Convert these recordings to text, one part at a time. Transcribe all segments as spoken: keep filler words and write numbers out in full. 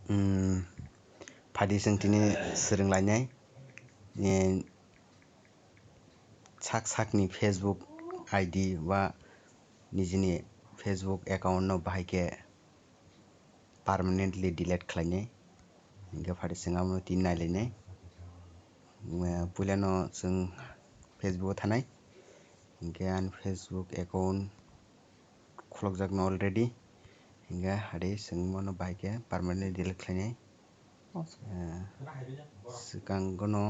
Umm, phaidi chwng tini swrwng lainai, eh, sak sakni Facebook I D ba nijini Facebook account no bahai khe permanently delete khlainai. Hinkhe phaidi chwng abono tini nailainai. Umm, puilano chwng Facebook o thanai. Hinkhe ani Facebook account khulukjakno already. Hinkhe hade chwng bono bahai khe permanently delete khlainai. Oh. Eh, swkang gono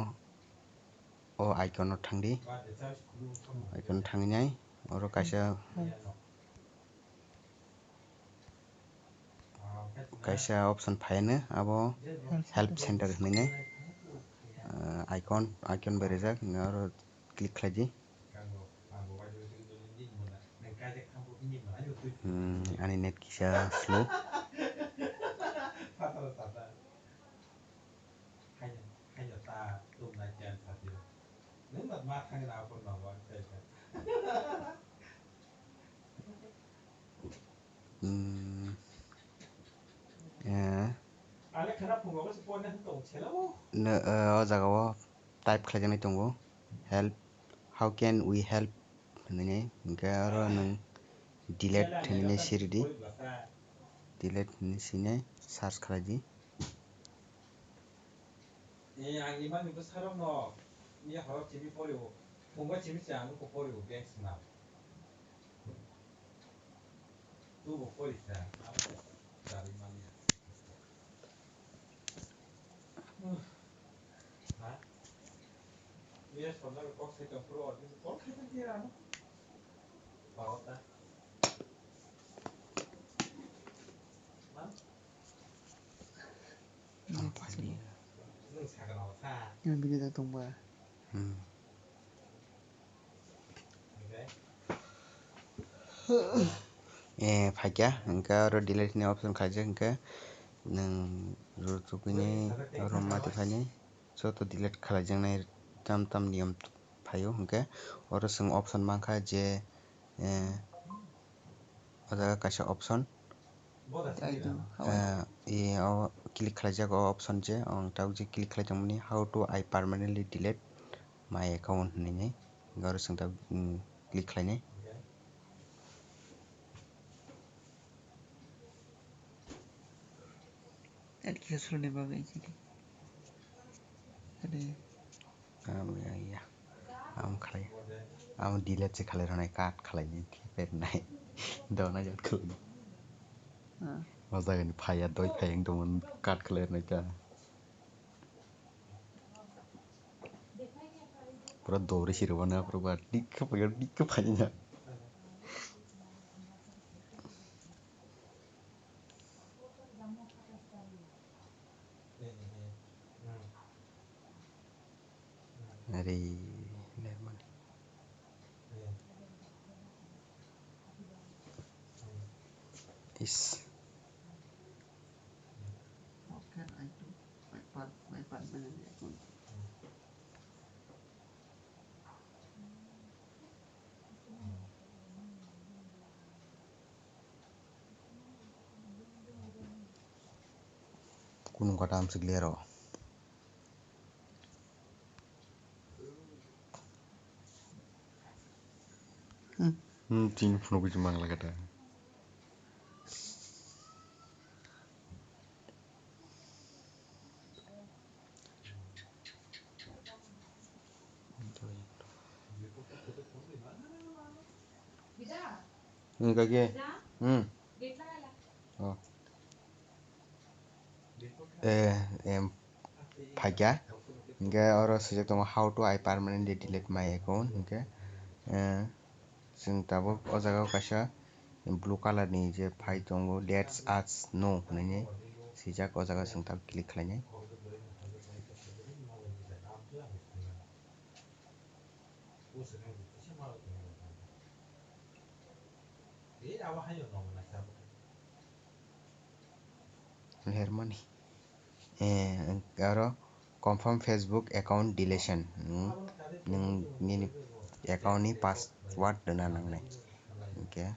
o icon o thangdi. Icon o thangnai. Oro kaisa, kaisa option phaino abo help center hinwi nai. Eh, icon, icon berajak, oro click khlaidi. Hmm, ani net kisa slow. Hmm. Eh. Nw, eh, o jaga o type khlaijaknai tongo, "Help, how can we help?" hinwi, hinkhe oro nwng "delete" hinwi siridi, "delete" hinwi sine search khlaidi. Eh, ang imani bwsarokno miya horo chini porio, phungo chini se ang nuko porio bank swnam. Tubo pori sa, abo se charwi manya. Ha? Miya sonda kok sai tong phuru, or kok sai tong phuru ano. Pao ta. Man? Nwng sakno sa. Nwng bini da tongba. Hmm. Eh, phaikya, hinkhe oro delete ni option khaijak, hinkhe nwng rw tubini oro mati phaini joto delete khlaijaknai tam tam niyom phaio, hinkhe oro chwng option mankha je, eh, o jaga kaisa option. Ai do, hawan. Eh, i o click khlaijak o option je, ang tabuk je click khlai tongmani, "How to I permanently delete my account?" hinwi nai. Oro chwng tabuk, mm, click khlainai. Application ni bagwi chini. Ade. Amo ya, ya. Amo khlai. Amo delete se khlai rwnai, cut khlai ni, keypad nai. Dona jat khlai. Ah. O jaga ni phaiya, doi phaiya wng tongmani, cut khlai rwnai ta. Pura dori sirwmani, pura ba dikha phaiya, dikha phaiya. Ari, lermani. Is. Kunung kata amsik lero. Hmm, tini phunugwi se mangla kata. Wngkha khe, hmm. Oh. Eh, em, phaikha. Hinkhe oro swijak tongo, "How to I permanently delete my account?" Hinkhe, eh, chwng tabuk o jaga o kaisa blue colour ni je phai tongo, "Let us know" hinwi swijak, o jaga chwng tabuk click khlainai. Lermani. Eh, aro confirm Facebook account deletion. Nwng, nwng nini account ni password rwna nangnai. Hinkhe.